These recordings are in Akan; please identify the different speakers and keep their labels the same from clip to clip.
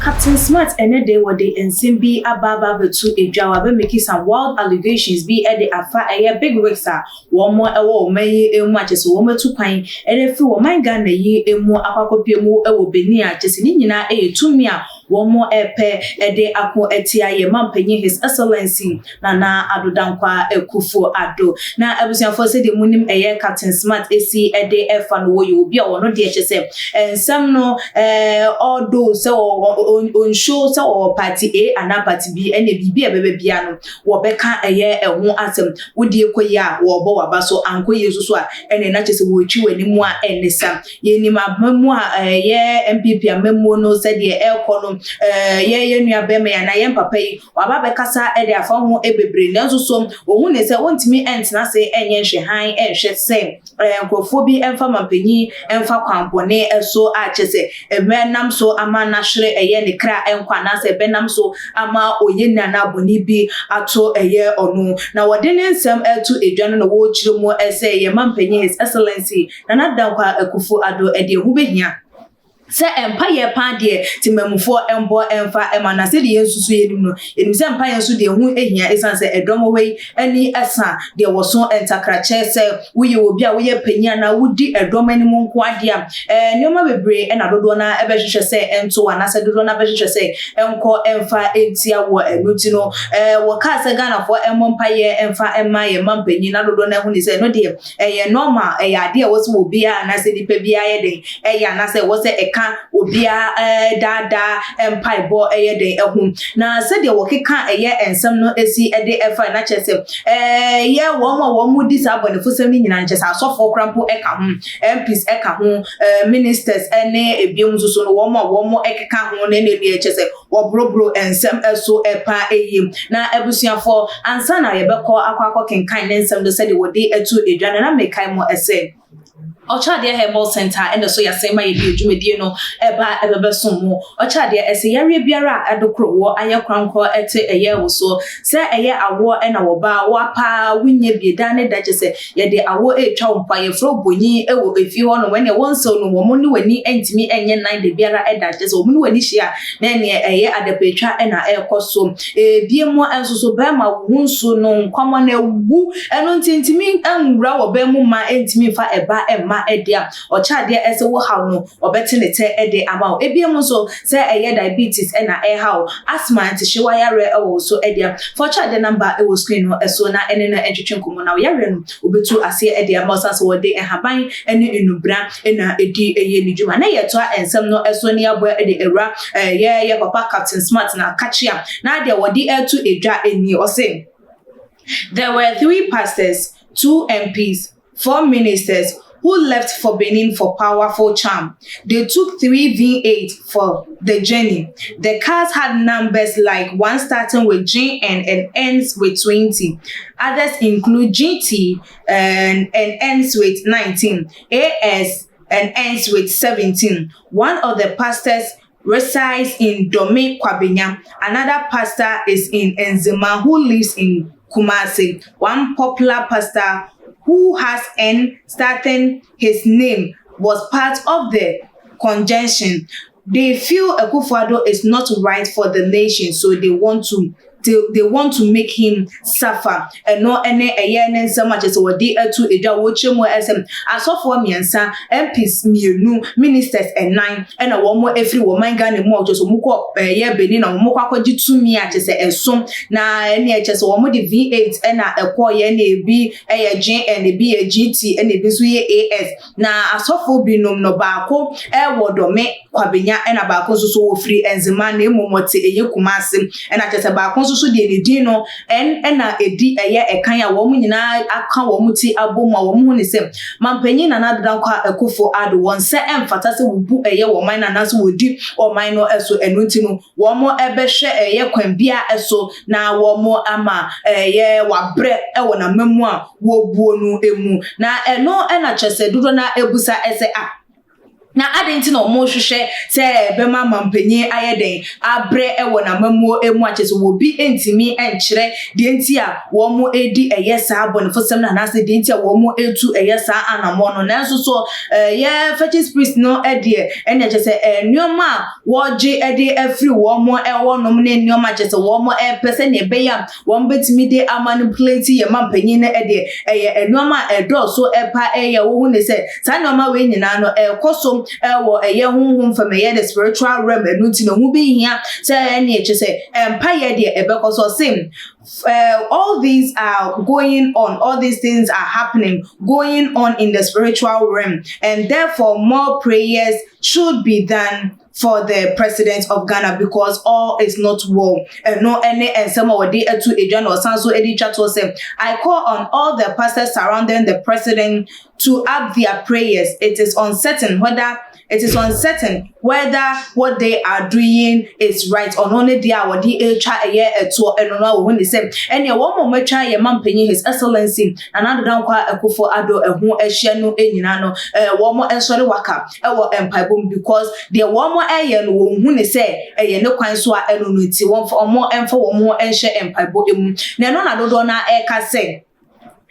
Speaker 1: Captain Smart ɛnɛ de wɔde nsɛm bi aba abɛto edwa. Wabɛ make some wild allegations bi de afa ɛyɛ big wigs a wɔn wɔ ɔman yi mu, a kyerɛ sɛ wɔn atu kwan de firi ɔman Ghana yi mu akɔ akɔpie mu wɔ Benin, a kyerɛ sɛ ne nyinaa yɛ tumi a wɔn repɛ de ako atia yɛn mampanyin, His Excellency Nana Addo Dankwa Akufo Addo. Na abusuafoɔ, sɛdeɛ mu nim ɛyɛ Captain Smart esi de ɛfa no, wɔyɛ obi a wɔn deɛ kyerɛ sɛ nsɛm no ɔdo sɛ ɔnhyo sɛ ɔwɔ party A anaa party B, ɛna biribi a ɛbɛbɛ bia no wɔbɛka ɛyɛ ɛho asɛm. Wodie kɔ yie a, wɔrebɔ waba so, ankɔ yie nso so a, ɛna ɛna kyerɛ sɛ wɔretwi w'anim a ɛne sa. Yɛnim amamu a ɛyɛ NPP amamuo no, sɛdeɛ ɛrekɔ no, yɛyɛ nua bɛrima yi anaa yɛn papa yi waba abɛkasa ɛde afa ho bebree, nanso so ohun ne sɛ wɔntumi ɛntena ase ɛnyɛ nhwɛhan ɛnhwɛ sɛ nkurɔfoɔ bi ɛmfa mampanyin ɛmfa kwan bɔne ɛso, a kyerɛ sɛ ɛbɛnam so ama n'ahwere ɛyɛ ne kra ɛnkɔ, anaasɛ ɛbɛnam so ama oyɛ nana bɔne bi ato ɛyɛ ɔno. Na wɔde ne nsɛm ɛto edwa no na wɔrekyerɛ mu ɛsɛ yɛn mampanyin, His Excellency Nana Dankwa Akufo Addo, ɛde ɛho behia sɛ mpayɛ paa deɛ temamufoɔ mbɔ mfa ɛma. Na sɛdeɛ yɛn nso so yɛnim no, yɛnim sɛ mpayɛ nso deɛ ho hia, ɛsiane sɛ ɛdɔm wɔ yi ani ɛsa deɛ wɔso ntakrakyɛ. Sɛ woyɛ obi a woyɛ panyin anaa wodi ɛdɔm anim nko adeɛ a, nneɛma bebree ɛna dodoɔ no ɛbɛhwehwɛ sɛ ɛnto, anaasɛ dodoɔ no abɛhwehwɛ sɛ ɛnkɔ ɛmfa ɛntia wɔ. Ɛno ti no, wɔkaa sɛ Ghanafoɔ ɛmmɔ mpayɛ ɛmfa ɛma yɛn mma mpanyin, na dodoɔ no ɛho ne sɛ ɛno deɛ ɛyɛ normal, ɛyɛ adeɛ a ɛwɔ sɛ obiara anaasɛ nipa biara yɛ den ɛyɛ, anaasɛ ɛwɔ sɛ ɛka obiara daadaa mpaebɔ ɛyɛ den ɛho. Na sɛdeɛ wɔkeka ɛyɛ nsɛm no esi ɛde ɛfa na kyerɛ sɛ ɛyɛ wɔn a wɔn di saa abɔnefosɛm no nyinaa, kyerɛ sɛ asɔfoɔ koraa mpo ɛka ho, MPs ɛka ho, ministers ɛne ebinom nso so no, wɔn a wɔn ɛkeka ho ne ne kyerɛ sɛ wɔborɔborɔ nsɛm ɛso ɛpa ɛyie. Na abusuafoɔ, ansa na yɛbɛkɔ akɔ kenkan ne nsɛm no sɛdeɛ wɔde ɛto edwa no, na mekae mo ɛsɛ Ɔkyerɛadeɛ Herbal Center ɛna so yɛasɛn ma yɛde dwumadie no ɛba ɛbɛbɛsom mu. Ɔkyerɛadeɛ ɛsɛ yareɛ biara a ɛdo koro wɔ ayɛ korankɔ ɛte ɛyɛ wo so, sɛ ɛyɛ awoɔ ɛna wɔba wapa wonyɛ bie da ne da, kyɛ sɛ yɛde awoɔ ɛretwa wo mpa, yɛfrɛ wo bonyin ɛwɔ efie hɔ nom, ɛnea wɔn nsɛw no wɔn ne w'ani ɛntumi ɛnyɛ nan da biara ɛda, kyɛ sɛ wɔn ne w'ani hyia na ɛneɛ ɛyɛ adapɛtwa ɛna ɛrekɔ so. Ebie mu nso so, bɛrima wo nsuo no nkwama no ewu, ɛno nti ntumi nwura wɔ bɛn mu ma ɛntumi nfa ɛba ɛma ɛde a, ɔkyɛ ɛsɛ wo haw no ɔbɛte ne tɛ ɛde ama wo. Ebien mu nso, sɛ ɛyɛ diabetes ɛna ɛha wo, asthma, ntehyewa yareɛ ɛwɔ wo so ɛde a, fa ɔkyɛ adeɛ number ɛwɔ screen no ɛso na ɛne no ɛntwetwe nkɔmmɔ, na ɔyareɛ no obetu aseɛ ɛde ama wo, san sɛ wɔde nhaban ɛne nnubra ɛna ɛdi ɛyɛ ne dwuma. Na yɛtoa nsɛm no ɛso ne aboa ɛde awura ɛyɛ yɛ papa Captain Smart na akakyia na adeɛ wɔde ɛto edwa ɛnie. Ɔse there were three pastors, two MPs, four ministers who left for Benin for powerful charm. They took three V8 for the journey. The cars had numbers like one starting with GN and ends with 20. Others include GT and ends with 19, AS and ends with 17. One of the pastors resides in Dome Kwabenya. Another pastor is in Nzema who lives in Kumasi. One popular pastor who has N starting his name was part of the conjunction. They feel Akufo-Addo is not right for the nation, so they want to make him suffer. Ɛno ɛne ɛyɛ ne nsɛm a kyerɛ sɛ wɔde ato edwa. Wɔkyerɛ mu ɛsɛm asɔfoɔ mmiɛnsa, MPs mmienu, ministers ɛnan ɛna wɔn efiri wɔn man Ghana mu a kyerɛ sɛ wɔn kɔ ɛyɛ Benin na wɔn kɔ akɔgye tumi a kyerɛ sɛ ɛso, na ɛne ɛkyerɛ sɛ wɔn de V8 ɛna ɛkɔ yɛ, na ebi ɛyɛ GN, ebi yɛ GT, ɛna ebi nso yɛ AS. Na asɔfoɔ binom no, baako ɛwɔ Dɔme Kwabenya, ɛna baako nso so wɔfiri Nzema na emu wɔte ɛyɛ Kumase, ɛna kyerɛ sɛ baako nso so deɛ ne din no ɛna edi ɛyɛ ɛkan a wɔn nyinaa aka wɔn ti abɔ mu a wɔn ho ne sɛ mampanyin Nana Addo Dankwa Akufo Addo wɔn nsa ɛmfata sɛ wɔbu ɛyɛ wɔn man na anaasɛ wɔdi ɔman no ɛso. Ɛno ti no, wɔn ɛbɛhwɛ ɛyɛ kwan bia ɛso na wɔn ama ɛyɛ wabrɛ ɛwɔ n'amamu a wɔbuo no emu. Na ɛno ɛna kyerɛ sɛ dodoɔ na ebusa ɛsɛ a Na adɛn nti na wɔrehwehwɛ sɛ ɛbɛma mampanyin ayɛ dɛn abrɛ wɔ n'amammuo mu, a kyerɛ sɛ obi ntumi nkyerɛ deɛ nti a wɔredi ɛyɛ saa abɔnefosɛm no anaasɛ deɛ nti a wɔretu ɛyɛ saa anammɔn no? Nanso so ɛyɛ fetish priest no deɛ, ɛnna kyerɛ sɛ nneɛma a wɔregye de afiri wɔn hɔnom ne nneɛma a kyerɛ sɛ wɔrepɛ sɛdeɛ ɛbɛyɛ a wɔbɛtumi de amanipulate yɛn mampanyin no deɛ, ɛyɛ nneɛma a ɛdɔɔso pa. Ɛyɛ wohu ne sɛ saa nneɛma wei nyinaa no ɛrekɔ so wɔ ɛyɛ honhom fam, ɛyɛ the spiritual realm. Ɛno nti na ho bɛhia sɛ ɛne kyerɛ sɛ mpaeɛ deɛ ɛbɛkɔ so. Ɔse all these are going on, all these things are happening, going on in the spiritual realm, and therefore more prayers should be done for the President of Ghana because all is not well. Ɛno ɛne nsɛm a wɔde ato edwa, na ɔsan so de twa toɔ sɛ, "I call on all the pastors surrounding the president to up their prayers. It is uncertain whether what they are doing is right." Ɔno ne deɛ a wɔde atwa ɛyɛ ɛtoɔ ɛno no a wɔn ne sɛ ɛnea wɔn a wɔatwa yɛ mampanyin, His Excellency Nana Addo Dankwa Akufo Addo, ɛho ahyia no nyinaa no, wɔn nsɔre waka ɛwɔ mpaebɔ mu because deɛ wɔn ɛyɛ no, wɔn hu ne sɛ ɛyɛ ne kwan so a ɛno no ti wɔn wɔn mfa wɔn ho nhyɛ mpaebɔ mu. Na ɛno na dodoɔ no ɛreka sɛ,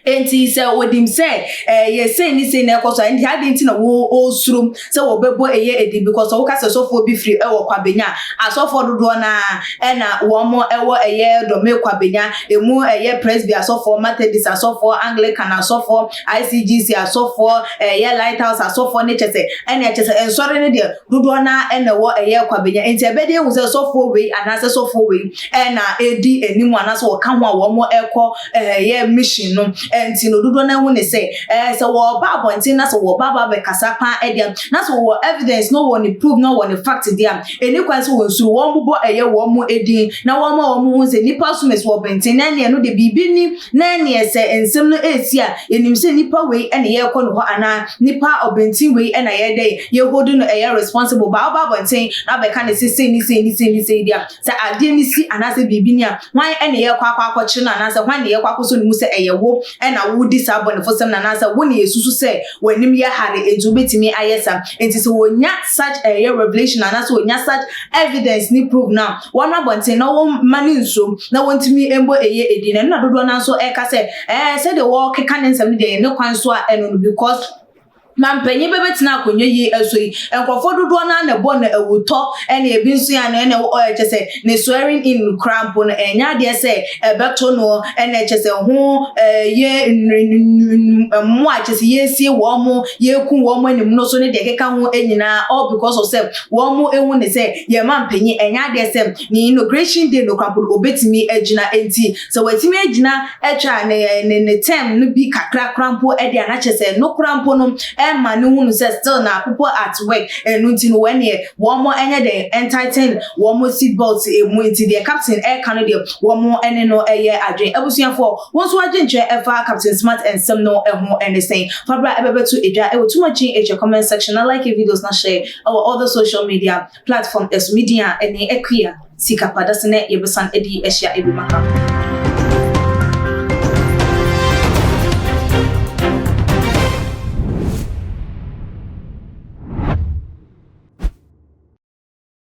Speaker 1: nti sɛ odim sɛ ɛyɛ sei ne sei na ɛkɔ so a, nti adi nti na wo osuro sɛ wɔbɛbɔ ɛyɛ edi? Because ɔwoka sɛ sɔfoɔ bi firi ɛwɔ Kwabenya, asɔfoɔ dodoɔ naa ɛna wɔn ɛwɔ ɛyɛ Dɔme Kwabenya emu, ɛyɛ Presby asɔfoɔ, Methodist asɔfoɔ, Anglican asɔfoɔ, ICGC asɔfoɔ, ɛyɛ Lighthouse asɔfoɔ ne kyɛ sɛ ɛna kyɛ sɛ nsɔre ne deɛ dodoɔ naa ɛna ɛwɔ ɛyɛ Kwabenya. Nti ɛbɛde ehu sɛ sɔfoɔ wei anaasɛ sɔfoɔ wei ɛna edi anim anaasɛ wɔka ho a wɔn ɛkɔ ɛyɛ mission no. Nti no dodoɔ no ho ne sɛ sɛ wɔba abɔnten na sɛ wɔba aba abɛkasa paa ɛdeɛ, na sɛ wɔwɔ evidence na wɔwɔ ne proof na wɔwɔ ne fact deɛ a, ɛni kwan sɛ wɔn suro. Wɔn bobɔ ɛyɛ wɔn mo edin na wɔn a wɔn ho sɛ nipa so mɛsi wɔ bɛnten na ɛneɛ no de biribi ni, na ɛneɛ sɛ nsɛm no esi a, yɛnim sɛ nipa wei ɛna yɛrekɔ no hɔ anaa nipa ɔbɛnten wei ɛna yɛdɛ yɛhold no ɛyɛ responsible. Baa ɔba abɔnten na abɛka ne sɛ sei ne sei ne sei ne sei deɛ, sɛ adeɛ ne si anaasɛ biribi ni a, hwan ɛna yɛrekɔ akɔkyerɛ no anaasɛ hwan na yɛrekɔ akɔsɔ ne mu sɛ ɛyɛ wo ɛna wodi saa bɔnefosɛm na anaasɛ wo na yɛsusu sɛ w'anim yɛ hare nti wobɛtumi ayɛ saa? Nti sɛ wɔnya such ɛyɛ revelation anaasɛ wɔnya such evidence ne proof na wɔn abɔnten na wɔn ma ne nsuom na wɔntumi mbɔ ɛyɛ edi. Na ɛno na dodoɔ no nso ɛka sɛ sɛdeɛ wɔkeka ne nsɛm no deɛ, ne kwan so a ɛno no, because mampanyin bɛbɛtena akonnwa yi so yi, nkurɔfoɔ dodoɔ no na ɛbɔ no awutɔ, ɛna ebi nso yɛ no ɛna ɔyɛ kyɛ sɛ ne swearing in kora mpo no, ɛnyɛ adeɛ sɛ ɛbɛto no, ɛna kyɛ sɛ ho ɛyɛ mmoa kyɛ sɛ yɛsie wɔn mo, yɛku wɔn mo anim no so ne deɛ ɛkeka ho nyinaa, all because of sɛ wɔn mo ehu ne sɛ yɛn mampanyin, ɛnyɛ adeɛ sɛ ne inauguration day no kora mpo no obetumi agyina. Nti sɛ wɔatumi agyina atwa ne term no bi kakra kora mpo ɛde anakyɛ sɛ no kora mpo no, ɛma ne hunu sɛ still na people at work. Ɛno nti no, wɔn deɛ wɔn mo ɛnyɛ den ɛntighten wɔn mo seat belt emu. Nti deɛ Captain ɛka no deɛ, wɔn mo ɛne no ɛyɛ adwene. Abusuafoɔ, wɔn nso adwenkyerɛ ɛfa Captain Smart nsɛm no ɛho ɛne sɛn? Fabra ɛbɛbɛto edwa ɛwɔ Too Much H comment section, na like videos na share ɛwɔ all the social media platform. Ɛso media ɛne Akua Sika Padase ne yɛbɛsan ɛde ahyia ebi maka.